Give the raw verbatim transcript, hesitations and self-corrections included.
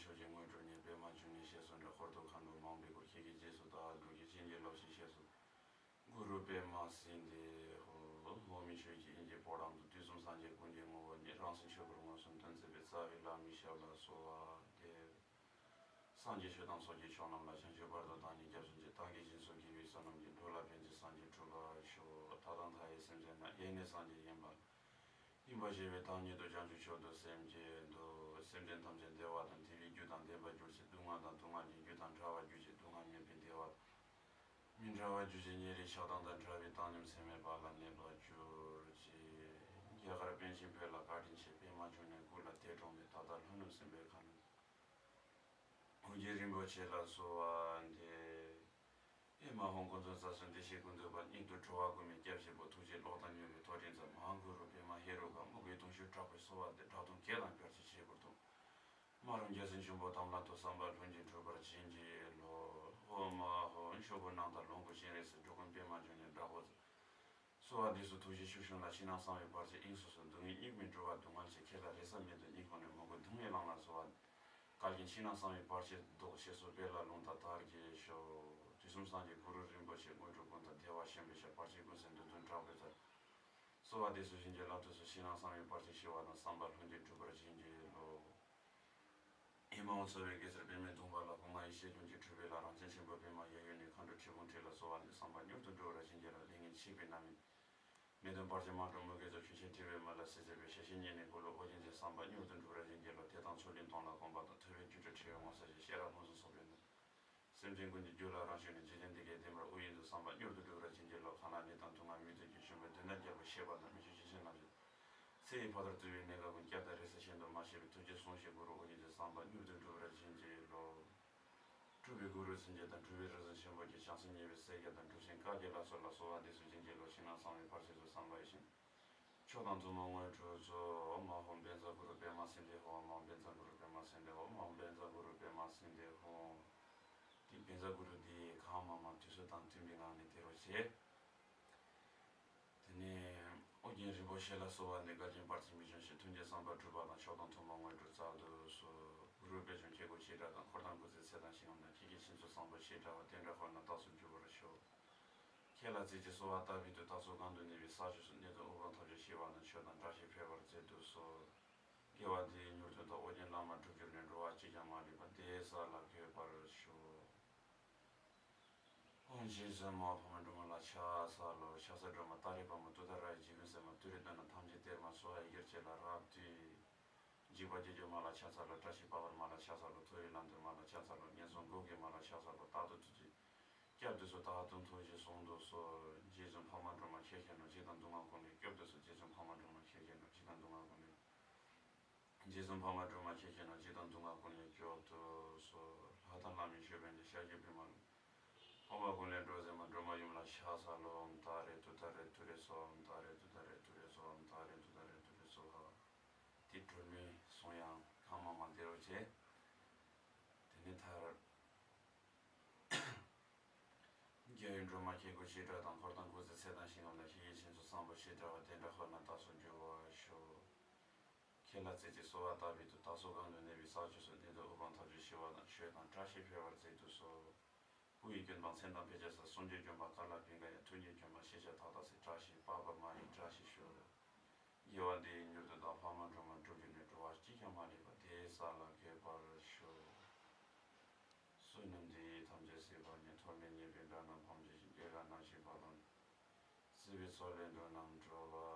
ཆོས་ཀྱི་དངོས་གྲུབ་བརྙེས། པདྨ་འབྱུང་གནས་ཞེས་སུ་འདྲ། འཁོར་དུ་མཁའ་འགྲོ་མང་པོའི་སྐུ། ཁྱེད་ཀྱི་རྗེས་སུ་བདག་སྒྲུབ་ཀྱི། བྱིན་གྱིས་རློབས་ཤིག་ཞེས་སུ། གུ་རུ་པདྨ་སིདྡྷི་ཧོ། ལྷོ་མི་ཆོས་ཀྱི་དབྱིངས་ཀྱི་ཕོ་བྲང་དུ། དུས་གསུམ་སངས་རྒྱས་ཀུན་གྱི་ངོ་བོ་ཉིད། རང་སེམས་ཆོས་སྐུར་མངོན་སུམ་སྟོན་མཛད་པའི། རྩ་བའི་བླ་མའི་ཞབས་ལ་གསོལ་བ་འདེབས། སངས་རྒྱས་ཆོས་དང་ཚོགས་ཀྱི་མཆོག་རྣམས་ལ། བྱང་ཆུབ་བར་དུ་བདག་ཉིད་སྐྱབས་སུ་མཆི། བདག་གིས་སྦྱིན་སོགས་བགྱིས་པའི་བསོད་ནམས་ཀྱིས། འགྲོ་ལ་ཕན་ཕྱིར་སངས་རྒྱས་འགྲུབ་པར་ཤོག། ད་ལྟ་མཐའ་ཡས་སེམས་ཅན་རྣམས། ཡེ་ནས་སངས་རྒྱས་ཡིན་པ། ཡིན་པར་ཤེས་པའི་བདག་ཉིད་དུ། བྱང་ཆུབ་མཆོག་ཏུ་སེམས་བསྐྱེད་དོ། སེམས་ཅན་ཐམས་ཅད་བདེ་བ་དང་བདེ་བའི་རྒྱུ་དང་ལྡན་པར་གྱུར་ཅིག། སྡུག་བསྔལ་དང་སྡུག་བསྔལ་གྱི་རྒྱུ་དང་བྲལ་བར་གྱུར་ཅིག། སྡུག་བསྔལ་མེད་པའི་བདེ་བ་དང་མི་འབྲལ་བར་གྱུར་ཅིག། ཉེ་རིང་ཆགས་སྡང་དང་བྲལ་བའི་བཏང་སྙོམས་ཚད་མེད་པ་ལ་གནས་པར་གྱུར་ཅིག། རྒྱ་གར་པཎ་ཆེན་བོད་ལ་བཀའ་དྲིན་ཆེ། པདྨ་འབྱུང་གནས་སྐུ་ལ་གཏེར་སྒྲོན་མེད། ད་ལྟ་ལྷོ་ནུབ་སྲིན་པོའི་ཁ་ནང་། ཨོ་རྒྱན་རིན་པོ་ཆེ་ལ་གསོལ་བ་འདེབས། ཨེ་མ་ཧོ། འཁོར་འདས་ས་གསུམ་བདེ་གཤེགས་ཀུན་འདུས་པ། སྙིང་དུ་གྲོལ་བ་ཀུན་མེད་སྐྱབས་གཞན་པ། ཐུགས་རྗེའི་གློག་དང་མྱུར་བའི་ཐོད་ཕྲེང་རྩལ། མ་ཧཱ་གུ་རུ་པདྨ་ཧེ་རུ་ཀ། དམུ་དགེ་དུང་ཕྱུར་དྲག་པོས་གསོལ་བ་འདེབས། དགྲ་གདོན་བགེགས་དང་བར་ཆད་ཆོས་སྐུར་ཐིམ། མ་རུངས་རྒྱལ་སྲིད་འབྱུང་པོ་དམ་ལ་བཏུད། བསམ་པ་ལྷུན་གྱིས་འགྲུབ་པར་བྱིན་གྱིས་རློབས། ཨོཾ་མ་ཧོ། ཕྱོགས་ཀུན་རྣམ་དག་ལོངས་སྐུ་སྤྱན་རས་གཟིགས། འགྲོ་ཀུན་པདྨ་འབྱུང་གནས་དགྲ་བོ་རྩ། གསོལ་བ་འདེབས་སོ། ཐུགས་རྗེས་ཆོས་སྐྱོང་ལ། ཕྱི་ནང་གསང་བའི་བར་ཆད་དབྱིངས་སུ་སོང་། སྡུག་བསྔལ་དབྱིངས་མེད་འགྲོ་བ་སྡུག་བསྔལ་ཆེ། ཁྱེད་ལ་རེ་ས་མེད་དོ་སྙིང་ཁོང་ནས། མོས་གུས་གདུང་བས་བླ་མར་གསོལ་བ། བསྐལ་བརྒྱའི་ཕྱི་ནང་གསང་བའི་བར་ཆད་བཟློག་ཞེས་སོགས་སྤེལ་ལ་ལུང་དང་བསྟར་གྱིས་ཤོག། དུས་གསུམ་སངས་རྒྱས་གུ་རུ་རིན་པོ་ཆེ། དངོས་གྲུབ་ཀུན་དང་བདེ་བ་ཆེན་པོའི་ཞབས། བར་ཆད་ཀུན་སེལ་མདུན་དུ་དྲག་པོའི་རྩལ། གསོལ་བ་འདེབས་སོ། བྱིན་གྱིས་བརླབ་ཏུ་གསོལ། ཕྱི་ནང་གསང་བའི་བར་ཆད་ཞི་བ་དང་། བསམ་པ་ལྷུན་གྱིས་འགྲུབ་པར་བྱིན་གྱིས་རློབས། ཨེ་མ་ཧོ། གསོལ་བའི་གེ་སར་པདྨའི་གདུང་པ་ལ། སྐུ་ལྔ་ཡེ་ཤེས་ལྷུན་གྱིས་གྲུབ་པའི་ལྷ། རང་བྱུང་ཆེན་པོ་པདྨ་ཡབ་ཡུམ་ནས། མཁའ་འགྲོ་ཁྲི་འབུམ་ཁྲི་ལ་གསོལ་བ་འདེབས། བསམ་པ་མྱུར་དུ་འགྲུབ་པར་བྱིན་གྱིས་རློབས། ལས་ངན་འཆིང་བའི་རྣམ་སྨིན། མེ་ལྡན་བར་ཆད་མ་འགྲོ་མུ་གེ་ཚོགས། ཆོས་ཆེན་ཁྲི་པའི་མ་ལ་གཟིགས་མཛད་པའི། ཞལ་བཞི་བསྙེན་གནས་གུ་རུ་ཨོ་རྒྱན་མཛད། བསམ་པ་མྱུར་དུ་འགྲུབ་པར་བྱིན་གྱིས་རློབས། དེ་དང་ཚུལ་ཁྲིམས་སྟོང་ལ་གོམས་པ་དང་། ཐུབ་པའི་སྒྱུ་འཕྲུལ་ཕྲེང་བའི་ངོ་མཚར་ཅན། ཤེས་རབ་ཕུན་སུམ་ཚོགས་པའི་སྣང་། སེམས་ཅན་ཀུན་གྱི་རྒྱུད་ལ་རང་བྱུང་ནས། འཇིག་རྟེན་འདི་ཀའི་བདེན་པར་དབུ་ཡོད་དོ། བསམ་པ་མྱུར་དུ་འགྲུབ་པར་བྱིན་གྱིས་རློབས། གང་ལ་གནས་དང་སྡུག་བསྔལ་མི་མཐུན་རྐྱེན་བྱུང་བའི། སྡུག་བསྔལ་རྒྱལ་པོ་ཞེས་པ་དང་། མི་ཆོས་ཇི་བཞིན་རྣམས་ཀྱི། ཚེ་ཡི་ཕ་མཐར་ཐུག་པའི་གནས་སྐབས་ཀུན། བསྐྱབ་དང་རེ་ས་གཞན་དུ་མ་བྱེད་པའི། ཐུགས་རྗེས་ཟུངས་ཤིག་གུ་རུ་ཨོ་རྒྱན་མཛད། བསམ་པ་མྱུར་དུ་འགྲུབ་པར་བྱིན་གྱིས་རློབས། སྤྲུལ་པའི་གུ་རུ་སེང་གེ་དང་། སྤྲུལ་པའི་རིག་འཛིན་ཆེན་པོ་བརྒྱད། བྱང་སེམས་ཉེ་བའི་སྲས་བརྒྱ་དང་། གྲུབ་ཆེན་བཀའ་བརྒྱད་ལ་སོགས་ལ། གསོལ་བ་འདེབས་སོ་བྱིན་གྱིས་རློབས། ཕྱི་ནང་གསང་བའི་བར་ཆད་སོལ། བསམ་པ་ཡེ་ཤེས་མཆོག་དང་བཙུན་མོ་དངོས་གྲུབ་སྩོལ། ཨོཾ་མ་ཧོ། བཛྲ་གུ་རུ་པདྨ་སིདྡྷི་ཧོ། ཨོཾ་མ་ཧོ། བཛྲ་གུ་རུ་པདྨ་སིདྡྷི་ཧོ། ཨོཾ་མ་ཧོ། བཛྲ་གུ་རུ་པདྨ་སིདྡྷི་ཧོ། དེ་བཛྲ་གུ་རུ་འདི་གང་མང་མང་དུས་ཚོད་དང་མཐུན་པའི་ངང་ནས་དེ་རུ་བྱེད། དེ་ནས་ཨོ་རྒྱན་རིན་པོ་ཆེ་ལ་གསོལ་བ་འདེབས། བསྐལ་ཆེན་བར་ཆད་མི་འབྱུང་ཞིང་། ཐུགས་བསྐྱེད་བསམ་པ་འགྲུབ་པ་དང་། མཆོག་དང་ཐུན་མོང་དངོས་གྲུབ་སྩལ་དུ་གསོལ། གུ་རུ་དཔལ་འབྱོར་ཁྱེད་སྐུ་ཆེ་དྲགས་དང་། འཁོར་དང་སྐུ་ཚེ་ཚད་དང་ཞིང་ཁམས་དང་། ཁྱེད་ཀྱི་བྱིན་མཚོགས་བསམ་པ་ཆེ་དྲགས་པ། དེ་འདྲ་ཁོ་ན་རྟགས་སུ་འགྱུར་བར་ཤོག། ཁྱེད་ལ་རྩེ་གཅིག་གསོལ་བ་བཏབ་པའི་མཐུས། བདག་སོགས་གང་དུ་གནས་པའི་ས་ཕྱོགས་སུ། གནོད་དང་དབུལ་ཕོངས་ཐམས་ཅད་ཞི་བ་དང་། ཆོས་དང་བཀྲ་ཤིས་འཕེལ་བར་མཛད་དུ་གསོལ། དགེ་བ་འདི་ཡིས་མྱུར་དུ་བདག། ཨོ་རྒྱན་བླ་མ་སྒྲུབ་གྱུར་ནས། འགྲོ་བ་གཅིག་ཀྱང་མ་ལུས་པ། དེ་ཡི་ས་ལ་འགོད་པར་ཤོག། ཨོ་རྗེ་བཙུན་མ་འཕགས་མ་སྒྲོལ་མ་ལ་ཕྱག་འཚལ་ལོ། ཕྱག་འཚལ་སྒྲོལ་མ་ཏཱ་རེ་པདྨ། ཏུཏྟཱ་ར་ཡི་འཇིགས་ཀུན་སེལ་མ། ཏུ་རེ་ཏཱ་ན་ཐམས་ཅད་གཏེར་མ། གསོལ་བ་ཡི་གེར་བྱས་ལ་རབ་བཏུད། འཇིགས་པ་བརྒྱད་སྐྱོབ་མ་ལ་ཕྱག་འཚལ་ལོ། བཀྲ་ཤིས་པ་ཝར་མ་ལ་ཕྱག་འཚལ་ལོ། ཐུབ་པའི་ལམ་སྟོན་མ་ལ་ཕྱག་འཚལ་ལོ། ངན་སོང་འགོག་བྱེད་མ་ལ་ཕྱག་འཚལ་ལོ། རྟག་ཏུ་ཐུགས་རྗེས་བསྐྱབ་ཏུ་གསོལ། རྟག་ཏུ་ཐུགས་རྗེས་བཟུང་དུ་གསོལ། རྗེ་བཙུན་འཕགས་མ་སྒྲོལ་མ་མཁྱེན་ཞིང་ནོར། འཇིགས་དང་སྡུག་བསྔལ་ཀུན་ལས་སྐྱོབ་ཏུ་གསོལ། རྗེ་བཙུན་འཕགས་མ་སྒྲོལ་མ་མཁྱེན་ཞིང་ནོར། འཇིགས་དང་སྡུག་བསྔལ་ཀུན་ལས། རྗེ་བཙུན་འཕགས་མ་སྒྲོལ་མ་མཁྱེན་ཞིང་ནོར། འཇིགས་དང་སྡུག་བསྔལ་ཀུན་ལས་སྐྱོབ་ཏུ་གསོལ། ལྷ་དང་ལྷ་མིན་ཆོས་དཔལ་གྱི། ཞབས་ཀྱི་པདྨ་ལ། འཕགས་པ་ཀུན་ལས་འགྲོ་མཛད་མ། སྒྲོལ་མ་ཡུམ་ལ་ཕྱག་འཚལ་ལོ། ཏཱ་རེ་ཏུཏྟཱ་རེ་ཏུ་རེ་སྭཱ་ཧཱ། ཏཱ་རེ་ཏུཏྟཱ་རེ་ཏུ་རེ་སྭཱ་ཧཱ། ཏཱ་རེ་ཏུཏྟཱ་རེ་ཏུ་རེ་སྭཱ་ཧཱ། དེ་སྒྲོལ་མའི་གསུང་དབྱངས་གང་མང་མང་དེ་རུ་བྱས། དེ་ནས་མཐར། རྒྱལ་བའི་སྒྲོལ་མ་ཁྱེད་སྐུ་ཆེ་དྲགས་དང་། འཁོར་དང་སྐུ་ཚེ་ཚད་དང་ཞིང་ཁམས་དང་། ཁྱེད་ཀྱི་བྱིན་མཚོ་བཟང་པོ་ཆེ་དྲགས་པ། དེ་འདྲ་ཁོ་ན་རྟགས་སུ་འགྱུར་བར་ཤོག། ཁྱེད་ལ་རྩེ་གཅིག་གསོལ་བ་བཏབ་པའི་མཐུས། བདག་སོགས་གང་དུ་གནས་པའི་ས་ཕྱོགས་སུ། གནོད་དང་དབུལ་ཕོངས་ཐམས་ཅད་ཞི་བ་དང་། ཆོས་དང་བཀྲ་ཤིས་འཕེལ་བར་མཛད་དུ་གསོལ། སྐུ་ཡི་ཀུན་སྤངས་མཚན་དང་ཕན་བྱེད་ས། གསུང་གི་ལྗོན་པ་ཀ་ལ་པིང་ཀ་ཡང་། ཐུགས་ཀྱི་ལྗོན་པ་ཤེས་བྱ་མཐའ་དག་སྲིད། བཀྲ་ཤིས་པ་ཝར་མ་ཡི་བཀྲ་ཤིས་ཤོག། དགེ་བ་འདི་ཡིས་མྱུར་དུ་བདག། འཕགས་མ་སྒྲོལ་མ་སྒྲུབ་གྱུར་ནས། འགྲོ་བ་གཅིག་ཀྱང་མ་ལུས་པ། དེ་ཡི་ས་ལ་འགོད་པར་ཤོག། བསོད་ནམས་འདི་ཡིས་ཐམས་ཅད་གཟིགས་པ་ཉིད། ཐོབ་ནས་ཉེས་པའི་དགྲ་རྣམས་ཕམ་བྱས་ཤིང་། སྐྱེ་རྒ་ན་འཆིའི་རྦ་ཀློང་། སྲིད་པའི་མཚོ་ལས་འགྲོ་རྣམས་སྒྲོལ་བར།